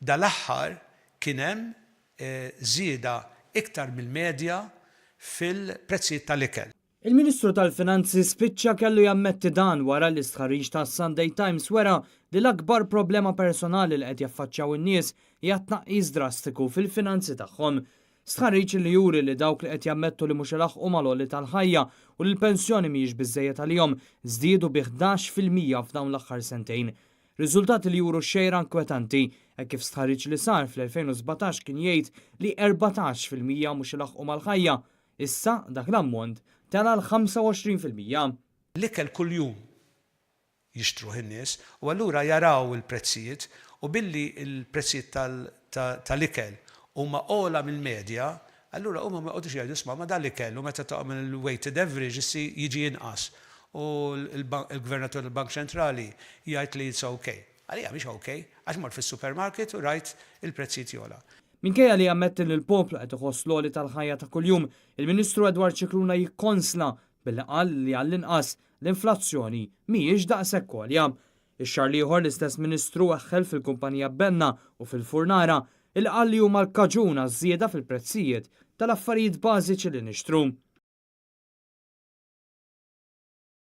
Dal-aħħar kien hemm żieda iktar mill-medja fil-prezzijiet tal-ikel. Il-Ministru tal-Finanzi spiċċa kellu jammetti dan wara li stħarriġ tas-Sunday Times wera li l-akbar problema personali li qed jaffaċċjaw in-nies hija tnaqqis drastiku fil-finanzi tagħhom. Stħarriġ li juri li dawk li qed jammettu li mhux ilaħħqu mal-għoli tal-ħajja u li l-pensjoni mhijiex biżżejjed għalihom żdiedu bi 11% f'dawn l-aħħar sentejn. Riżultati li juru xejra inkwetanti, hekk kif stħarriġ li sar fl-2017 kien jgħid li 14% mhux ilaħħqu mal-ħajja. Issa dak l-ammont tela' l-25%. L-ikel kuljum jixtruh in-nies u allura jaraw il-prezzijiet u billi l-prezzijiet tal-ikel huma ogħla mill-medja, allura huma ma joqogħdux jgħidu isma' ma dal-ikel u meta tagħmel il-weighted average issi jiġi inqas u l-Gvernatur tal-Bank Ċentrali jgħid li it's okay. Għalija mhix okay għax mort fis-supermarket u rajt il-prezzijiet jogħla. Minkejja li jammetti li l-poplu qed iħoss l-għoli tal-ħajja ta' kuljum, il-Ministru Edward Scicluna jikkonsla billi qal li għall-inqas l-inflazzjoni mhijiex daqshekk għolja. Ix-xahar l-ieħor l-istess Ministru weħħel fil-kumpanija Benna u fil-Furnara il qal li huma l-kaġun għaż-żieda fil-prezzijiet tal-affarijiet bażiċi li nixtru.